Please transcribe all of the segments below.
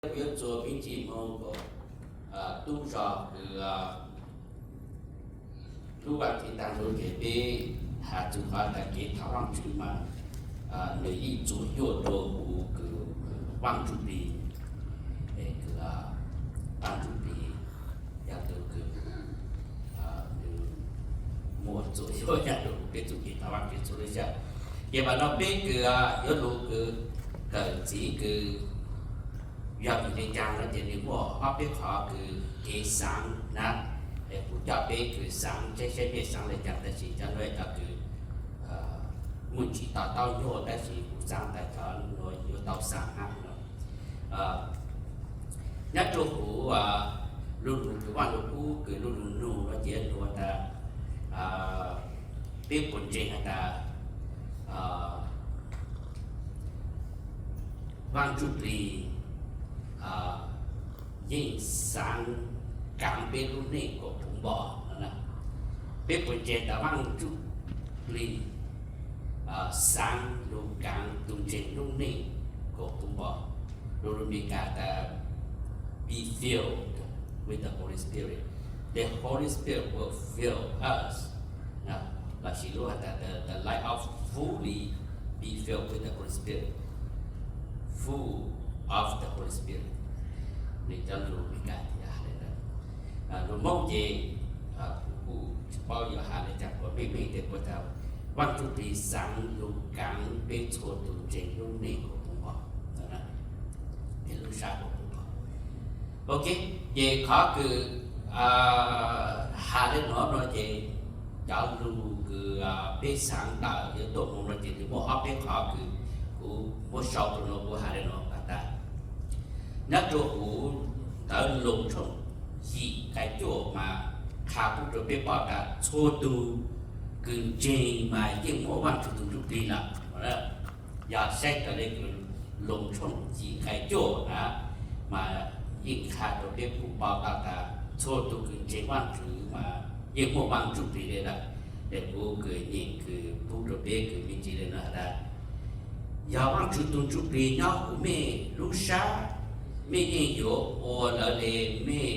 Kuv yuav txuas me ntsis moo kom tub zog kws lub vaj kev taag lug ces peb has txug qhov tas kev thov Vaajtswv mas nws yeej txuam yuaj rua huv kws Vaaj Ntsuj Plig, kws Vaaj Ntsuj Plig yog tug kws nws muaj txuam yuaj nyob rua peb txuj kev thov Vaajtswv txhua lub sij hawm. Ces mas no peb kws yuav lug kws kawm ntxiv kws yog vim le caag no ces nws muaj ob peb qhov kws kev xaav na. Es kuv coj peb kws xaav saib saib peb xaav le caag tab sis cov nuav cov kws muaj ntsis to taub nyuaj tab sis kuv xaav tas cov nuav yuav tau xaav hab no. Nyob rua huv lu lug kws Vaaj Lug Kub kws lu lug nug no ces nug tas peb puas ntseeg has tas Vaaj Ntsuj Plig yeej xaav kaav peb lub neej kom puv npo no na. Peb puas ntseeg tas Vaaj Ntsuj Plig xaav lug kaav tug ntseeg lub neej kom puv npo? Lug lug Mes Kas tas be filled with the Holy Spirit. The Holy Spirit will fill us. Lossis lub has tas the, the light of fully be filled with the Holy Spirit. Full of the Holy Spirit. Nws cov lug Mes Kas has le ntawd. Lug Moob ces kuv kuj tsi paub yuav has le caag kuas meej meej tes puas tas Vaaj Ntsuj Plig xaav lug kaav peb txhua tug ntseeg lub neej kom puv npo, lub sab kom puv npo. Ok, ces qhov kws has le nuav no ces cov lug kws peb xaav ntawm yuav tuaj moog no ces nws muaj ob peb qhov kws kuv muab sau rua nuav kuv has le nuav has tas nyob rua huv ntawv Loos tshooj yim nqai cuaj mas qha pub rua peb paub tas txhua tug kws ntseeg mas yeej muaj Vaajtswv tug Ntsuj Plig lawm. Yog saib raws le kws Loos tshooj yim nqai cuaj na mas yeej qha rua peb puv npo tau tas txhua tug kws ntseeg Vaajtswv mas yeej muaj Vaaj Ntsuj Plig le lawm. Tes kuv kws nyeem kws pub rua peb kws me ntsis le nuav has tas yog Vaajtswv tug Ntsuj Plig nyob huv mej lub sab, mej yeej yuav ua lawv le mej,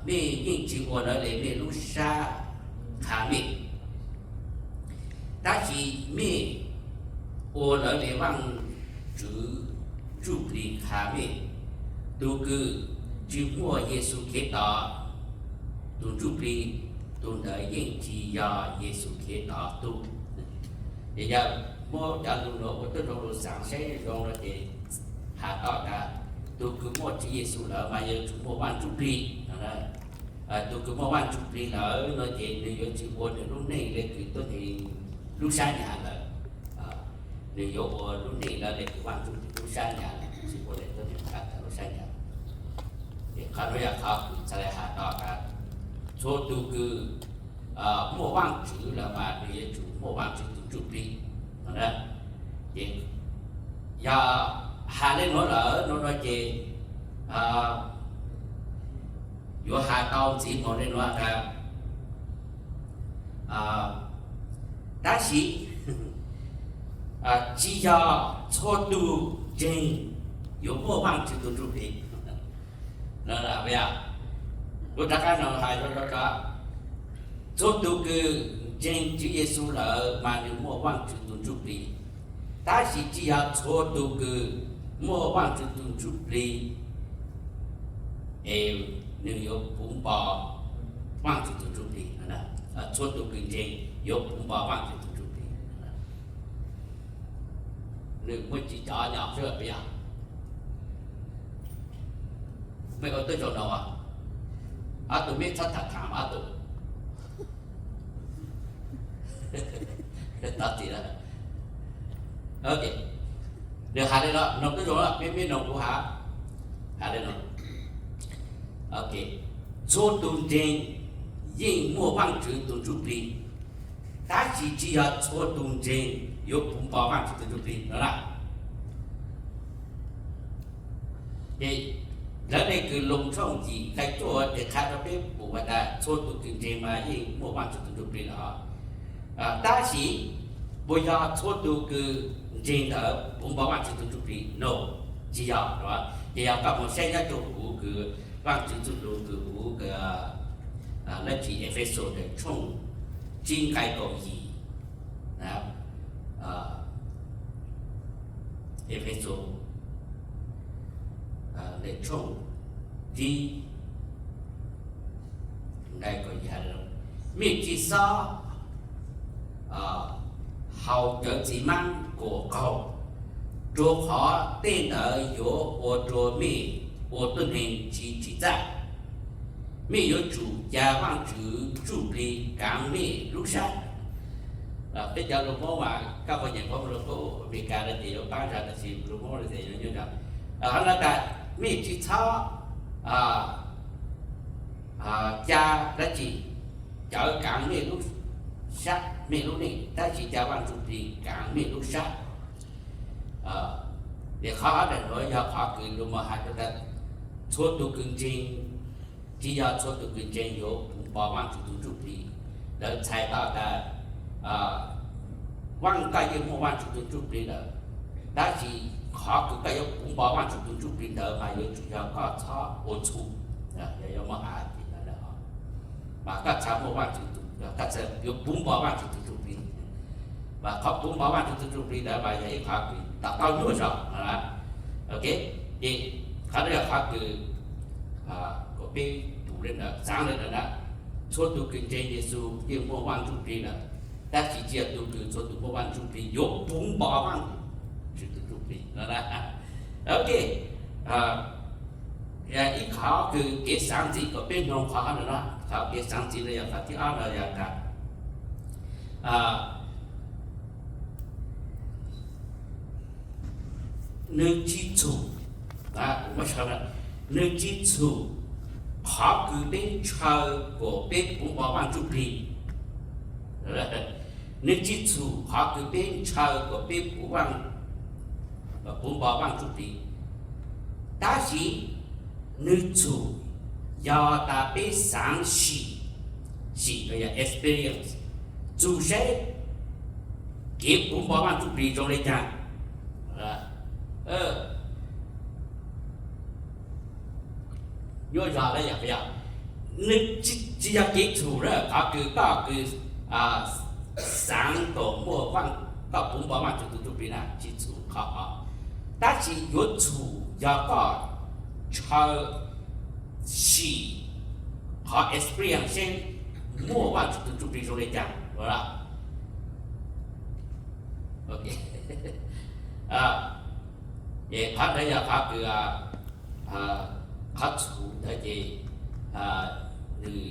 mej yeej tsi ua lawv le mej lub sab qha mej. Tab sis mej ua lawv le Vaajtswv Ntsuj Plig qha mej. Tug kws tsi muaj Yexus Khetos tug Ntsuj Plig, tug ntawd yeej tsi yog Yexus Khetos tug. Ces yog muab cov lug nuav ua tuab zoo lug xaav saib zoo no ces has tau tas tug kws muaj Tswv Yexus lawm mas yuav tsum muaj Vaaj Ntsuj Plig no. Tug kws muaj Vaaj Ntsuj Plig lawm no ces nws yuav tsi ua nws lub neej le kws tuab neeg lub sab nyas lawm. Nws yuav ua lub neej lawm le kws Vaaj Ntsuj Plig lub sab nyas lawm, tsi ua le tuab neeg lub sab nyas. Ces qhov nuav yog qhov kws txhad le has tau tas txhua tug kws muaj Vaajtswv lawm mas nws yuav tsum muaj Vaajtswv tug Ntsuj Plig no. Ces yog has le nuav lawm no no ces yuav has tau ntxiv moog le nuav tas tab sis tsi yog txhua tug ntseeg yuav muaj Vaajtswv tug Ntsuj Plig. Kuv rov qab no has rau, txhua tug kws ntseeg Tswv Yexus lawm mas nws muaj Vaajtswv tug Ntsuj Plig. Tab sis tsi yog txhua tug kws muaj Vaajtswv tug Ntsuj Plig es nws yuav puv npo Vaajtswv tug Ntsuj Plig. Txhua tug kws ntseeg yuav puv npo Vaajtswv tug Ntsuj Plig. Nws muaj tsi cov nyob xwb peb yog. Mej ua tuab zoo no, ob tug mej txhob tham tham ob tug. Tau txim lawm. Ok, nws has le no, noog tuab zoo, mej mej noog kuv has, has le no. Ok, txhua tug ntseeg yeej muaj Vaajtswv tug Ntsuj Plig, tab sis tsi yog txhua tug ntseeg yuav puv npo Vaajtswv tug Ntsuj Plig no na. Ces lawv le kws Loos tshooj yim nqai cuaj ces qha rau peb pum has tas txhua tug kws ntseeg mas yeej muaj Vaajtswv tug Ntsuj Plig lawm. Tab sis puas yog txhua tug kws ntseeg ntawd puv npo Vaajtswv tug Ntsuj Plig? No, tsi yog. Ces yog koj mus saib nyob rau kuv kws Vaajtswv txuj lug kws huv kws lab tsi Efexus tshooj tsib nqai kaum yim, Efexus tshooj tsib nqai kaum yim, mej tsi xob haus cawv txiv maab kuam qaug, rua qhov tej ntawd yuav ua rua mej ua tuab neeg tsi tsim txaj. Mej yuav tsum ca Vaajtswv txuj plig kaav mej lub sab. Peb cov lug Moob mas koj puas nyeem Moob lug, Amelikas lawm ces yuav paab zag, tab sis lug Moob lawm ces yuav nyuaj zag. Qhov no tas mej tsi txhob ca dab tsi cawv kaav mej lub sab, mej lub neej, tab sis ca Vaajtswv txuj plig kaav mej lub sab. Ces qhov dawm nuav yog qhov kws lug moog has rua tas txhua tug kws ntseeg, tsi yog txhua tug kws ntseeg yuav puv npo Vaajtswv tug txuj plig. Lawv txhais tau tas Vaaj, koj yeej muaj Vaajtswv tug txuj plig lawm, tab sis qhov kws koj yuav puv npo Vaajtswv tug txuj plig ntawd mas yuav tsum yog koj txhob ua txhum. Yog yuav muab has ces mas koj txhob muaj Vaajtswv, koj txhob yuav puv npo Vaajtswv tug txuj plig. Mas qhov puv npo Vaajtswv tug txuj plig ntawd mas yog ib qhov kws to taub nyuaj zog. Ok, ces qhov no yog qhov kws kuas peb pum le ntawd, xaav le ntawd na. Txhua tug kws ntseeg Yexus yeej muaj Vaajtswv txuj plig lawm, tab sis tsi yog tug kws txhua tug muaj Vaajtswv txuj plig yuav puv npo Vaajtswv tug txuj plig no. Ok, ib qhov kws kev xaav ntxiv kuas peb noog qhov no na, qhov kev xaav ntxiv no yog qhov thib ob no yog tas nwg tsi txhum, nwg tsi txhum qhov kws peb ntshaw kuas peb puv npo Vaajtswv txuj plig. Nwg tsi txhum qhov kws peb ntshaw kuas peb puv, puv npo Vaajtswv txuj plig, tab sis nwg txhum yog tas peb xaav sim, sim no yog experience, txug seb kev puv npo Vaajtswv txuj plig zoo le caag. Nyuaj zog le yog, yog nwg tsi yog kev txhum na, qhov kws koj kws xaav kom muaj, koj puv npo Vaajtswv tug txuj plig na, tsi txhum qhov, tab sis yuav txhum yog koj ntshaw, sim qhov experience seb muaj Vaajtswv tug txuj plig zoo le caag. Ces qhov ntawd yog qhov kws, qhov txhum ntawd ces nwg,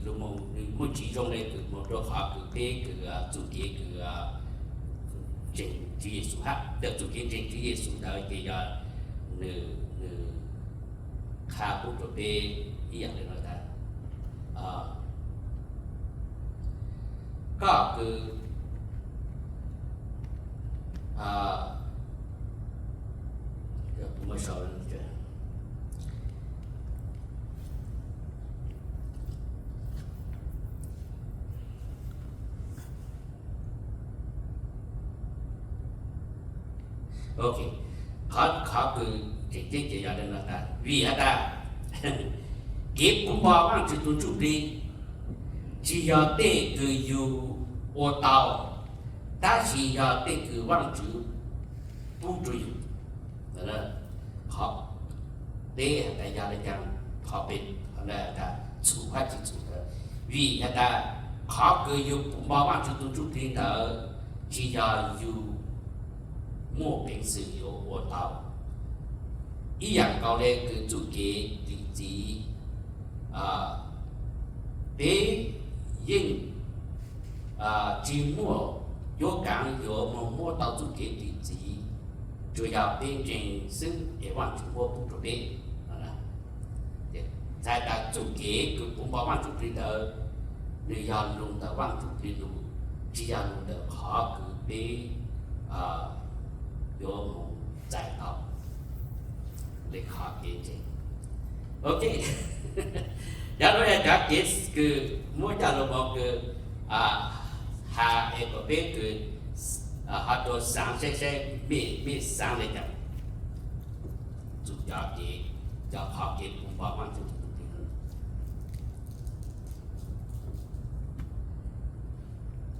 nwg muaj tsiv zoo le kws moog rua qhov kws peb kws txuj kev kws ntseeg Tswv Yexus hab, cov txuj kev ntseeg Tswv Yexus ntawd ces yog nwg, nwg qha pub rua peb ib yaam le no tas koj kws Ok, qhov kws tseem ceeb ces yog le no tas, vim has tas kev puv npo Vaajtswv tug txuj plig tsi yog tej kws yug ua tau, tab sis yog tej kws Vaajtswv pub rua yug. Qhov peb has tas yog le caag, qhov peb has tas txhum hab tsi txhum ntawd, vim has tas qhov kws yug puv npo Vaajtswv tug txuj plig ntawd tsi yog yug muaj peev xwm yuav ua tau. Ib yaam nkaus le kws txuj kev dim txiv, peb yeej tsi muaj cuab kaav yuav moog muab tau txuj kev dim txiv, tsuas yog peb ntseeg xwb es Vaajtswv muab pub rua peb. Txhais tas txuj kev kws puv npo Vaajtswv txuj plig ntawd, nwg yog lug ntawm Vaajtswv txuj plig lug, tsi yog lug ntawm qhov kws peb yuav moog txais tau le qhov kev ntseeg. Ok, cov nuav yog cov kev kws muab coj lug moog kws has es kom peb kws ho rua xaav saib saib mej xaav le caag. Txug Cov kev, cov qhov kev puv npo Vaajtswv tus ntsuj plig.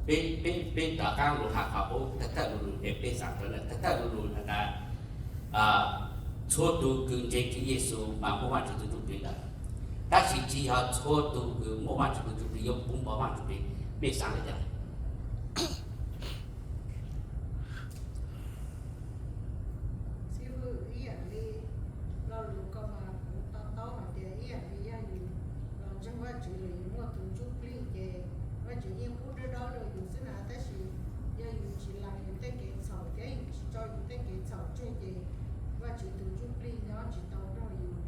Peb, peb, peb rov qaab lug has qhov puv thawj thawj lug lug es peb xaav rua thawj thawj lug lug has tas txhua tug kws ntseeg Tswv Yexus mas muaj Vaajtswv tus ntsuj plig lawm, tab sis tsi yog txhua tug kws muaj Vaajtswv tus ntsuj plig yuav puv npo Vaajtswv tus ntsuj plig. Peb xaav le caag? Xib fwb, ib yaam li lo lus ko mas kuv to taub hais tias ib yaam li yog yus los ntseeg Vajtswv los yus muaj tus ntsuj plig ces Vajtswv yeej pub dawb dawb rua yus xwb na, tab sis yog yus tsis laam yus tej kev txhaum thiab yus tsis tso yus tej kev txhaum tseg ces Vajtswv tus ntsuj plig nyob tsis tau nrog yus,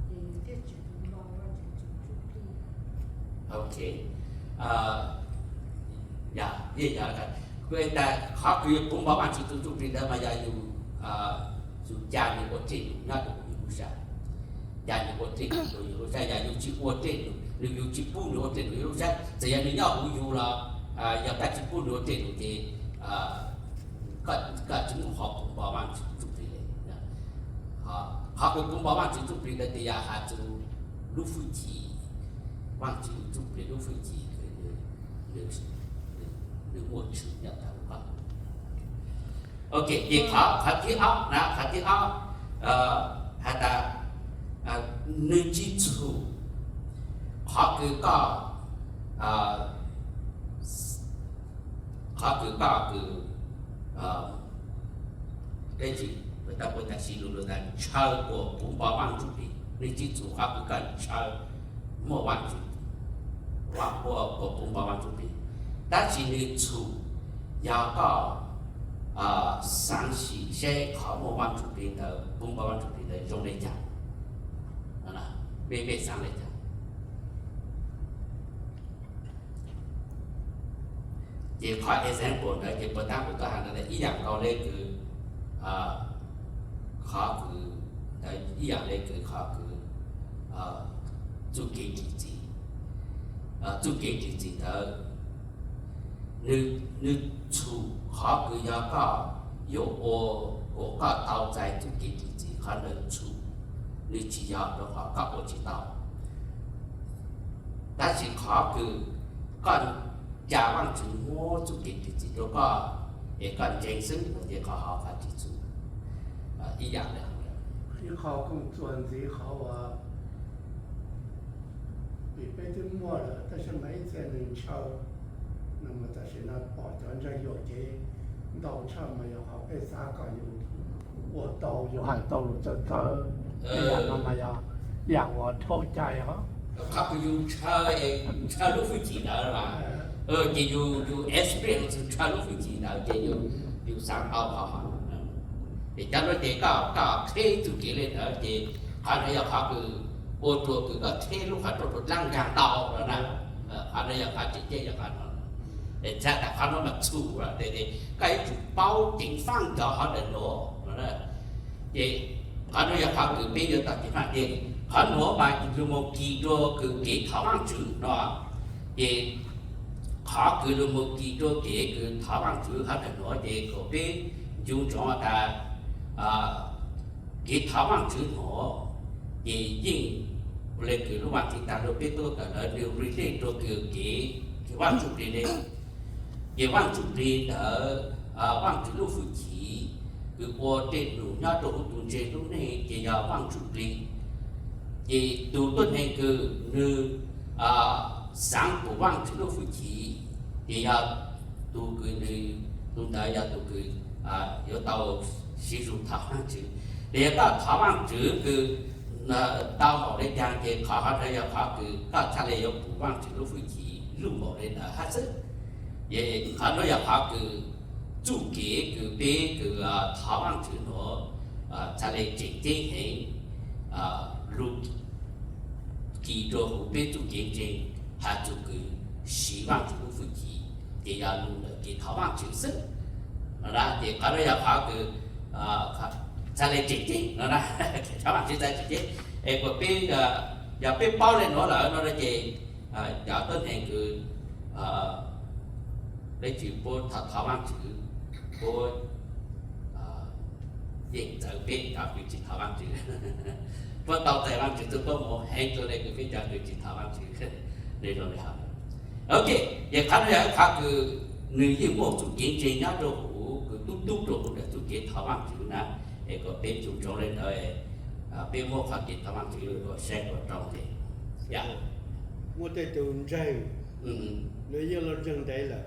ces yus thiaj tsis puv npo Vajtswv tus ntsuj plig. Ok. Yog, yog tas qhov kws puv npo Vaajtswv tus ntsuj plig ntawd mas yog yus, yus ca nws ua dlej num nyob rua huv yus lub sab. Ca nws ua dlej num rua yus lub sab, yog yus tsis ua dlej num, nws, yus tsis pub nws ua dlej num yus lub sab, txawm yog nws nyob huv yus los, yog koj tsis pub nws ua dlej num ces koj tsis muaj qhov puv npo Vaajtswv tus ntsuj plig le. Qhov kws puv npo Vaajtswv tus ntsuj plig ntawd tes yog has txug lub fwj chim, Vaajtswv tus ntsuj plig lub fwj chim kws nws muaj tshwm nyob tag nrho. Ok, ces qhov, qhov thib ob na, qhov thib ob has tas nws tsi txhum qhov kws koj, qhov kws koj kws, tab sis, tab sis lug lug tas ntshaw kuas puv npo Vaajtswv tus ntsuj plig, nws tsi txhum qhov kws koj ntshaw muaj Vaajtswv, kuas puv npo Vaajtswv tus ntsuj plig, tab sis nws txhum yog koj xaav sim seb qhov muaj Vaajtswv tus ntsuj plig ntawd, puv npo Vaajtswv tus ntsuj plig ntawd zoo le caag. Peb, peb xaav le caag? Ces qhov example ntawd ces puas tab kuv tuaj has ntawd ib yaam nkaus le kws, qhov kws, ib yaam le kws qhov kws txuj kev ris txim, txuj kev ris txim ntawd nws txhum qhov kws yog koj yuav ua, kuas koj tau txais txuj kev ris txim, qhov ntawd txhum, nws tsis yog rua qhov koj ua tsis tau. Tab sis qhov kws koj ca Vaajtswv muab txuj kev ris txim rua koj es koj ntseeg xwb no ces qhov hov qhov tsis txhum ib yaam le. Ib qho kooj txuas ntxiv qhov uas vim peb twb muaj lawm tab sis mas ib txhia nws ntshaw, no mas tam sim no pom cov ntseeg yuam kev ntau tshaj mas yog qhov peb xav kom yus ua tau, yus hais tau lus txawv txawv, ib yaam no mas yog yaam uas dhau cai os. Qhov kws yus ntshaw, ntshaw lub fwj chim ntawd mas, ces yus, yus experience ntshaw lub fwj chim ntawd ces yus, yus xaav tau qhov, es cov nuav ces koj, koj qheb txuj kev le ntawd ces qhov ntawd yog qhov kws ua rua kws koj qheb lub qhov rooj rua dlaab nkaag tau no na. Qhov ntawd yog qhov tseem ceeb yog qhov no. Es txhais tas qhov nuav mas txhum, koj yuav tsum paub ceev faaj cov hov ntawm nuav. Ces qhov nuav yog qhov kws peb yuav tau ceev faaj ces qhov nuav mas lug moog kis rua kws kev thov Vaajtswv no. Ces qhov kws lug moog kis rua kev kws thov Vaajtswv hov ntawm nuav ces kom peb ncu ntsoov tas kev thov Vaajtswv nuav ces yeej le kws lub vaaj txi taag lug peb tuaj kawm ntawd nws relate rua kws kev, kev Vaajtswv plig le. Ces Vaajtswv plig ntawd, Vaajtswv lub fwj chim kws ua dlej num nyob rua huv tus ntseeg lub neej ces yog Vaajtswv plig. Ces tug tuab neeg kws nws xaav pum Vaajtswv lub fwj chim ces yog tug kws nws, tug ntawd yog tug kws yuav tau siv zug thov Vaajtswv. Ces yog koj thov Vaajtswv kws tau npaum le caag ces qhov hov ntawd yog qhov kws koj txhaj le yuav pum Vaajtswv lub fwj chim lug npaum le ntawd hab xwb. Ces qhov nuav yog qhov kws txuj kev kws peb kws thov Vaajtswv nuav txhaj le tseem ceeb heev, lug kis rua huv peb txuj kev ntseeg has txug kws siv Vaajtswv lub fwj chim, ces yog lug ntawm kev thov Vaajtswv xwb. No na ces qhov nuav yog qhov kws txhaj le tseem ceeb no na, thov Vaajtswv txhaj tseem ceeb. Es kuas peb, yog peb paub le nuav lawm no ces cov tuab neeg kws peb tsis puab thov, thov Vaajtswv, puab yeej txawv peb cov kws tsis thov Vaajtswv. Puab tau txais Vaajtswv txuj koob moov heev dlua le kws peb cov kws tsis thov Vaajtswv. Nws zoo le hov. Ok, ces qhov no yog qhov kws nws yeej muaj txuj kev ntseeg nyob rua huv kws tub tub rua huv ntawm txuj kev thov Vaajtswv na. Es kom peb tsom ntsoov le ntawd, peb muab qhov kev thov Vaajtswv ua saib kom rau tes. Muaj tej tug ntseeg, nws yeej los ntseeg ntev lawm,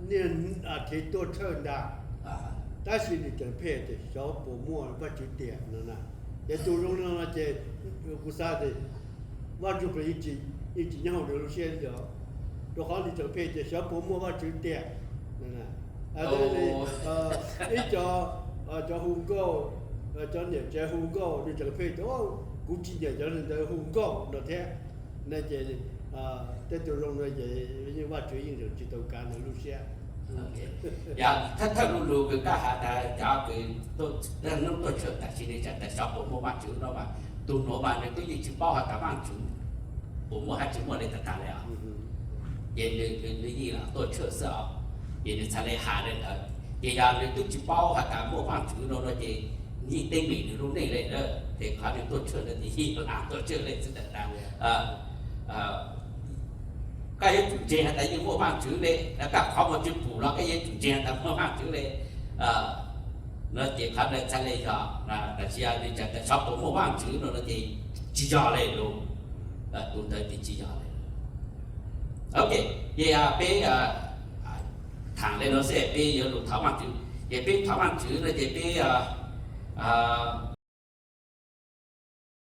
niaj hnub tuaj tshawj ntag, tab sis nws tseem pheej tias xyov puas muaj Vaajtswv tiag no na. Ces tug zoo li no ces kuv xav tias Vaajtswv puas yeej tsis nyob hauv nws lub siab li os, rua qhov nws tseem pheej tias xyov puas muaj Vaajtswv tiag. Ib co, cov hu nkauj, cov niam tsev hu nkauj nws tseem pheej tias kuv tsis nyiam cov ntawd hu nkauj no thiab. No ces tej tug zoo no ces yeej Vaajtswv yeej tseem tsis tau kav nws lub siab. Yog thawj thawj lug lug kws koj has tas cov kws hnub tuaj tshawj tam sim no tseem tas xyov puas muaj Vaajtswv no mas, tug nuav mas nws twb yeej tsis paub has tas Vaajtswv puas muaj hab tsis muaj le tag tag le os. Ces nws yeej los tuaj tshawj xwb os. Ces nws txhad le has le ntawd. Ces yog nws twb tsis paub has tas muaj Vaajtswv no no ces yeej teeb meem nws lub neej le na. Ces qhov nws tuaj tshawj no ces yeej lam tuaj tshawj le xwb tag tag. Koj yuav tsum ntseeg has tas yeej muaj Vaajtswv le, koj qhov muag tsis pum los koj yuav tsum ntseeg has tas muaj Vaajtswv le. No ces qhov ntawd txhad le yog, tab sis yog nws tseem tas xyov puas muaj Vaajtswv no no ces tsis yog le lug. Tus ntawd ces tsis yog le. Ok, ces peb thaam le no xwb peb yuav lug thov Vaajtswv. Ces peb thov Vaajtswv no ces peb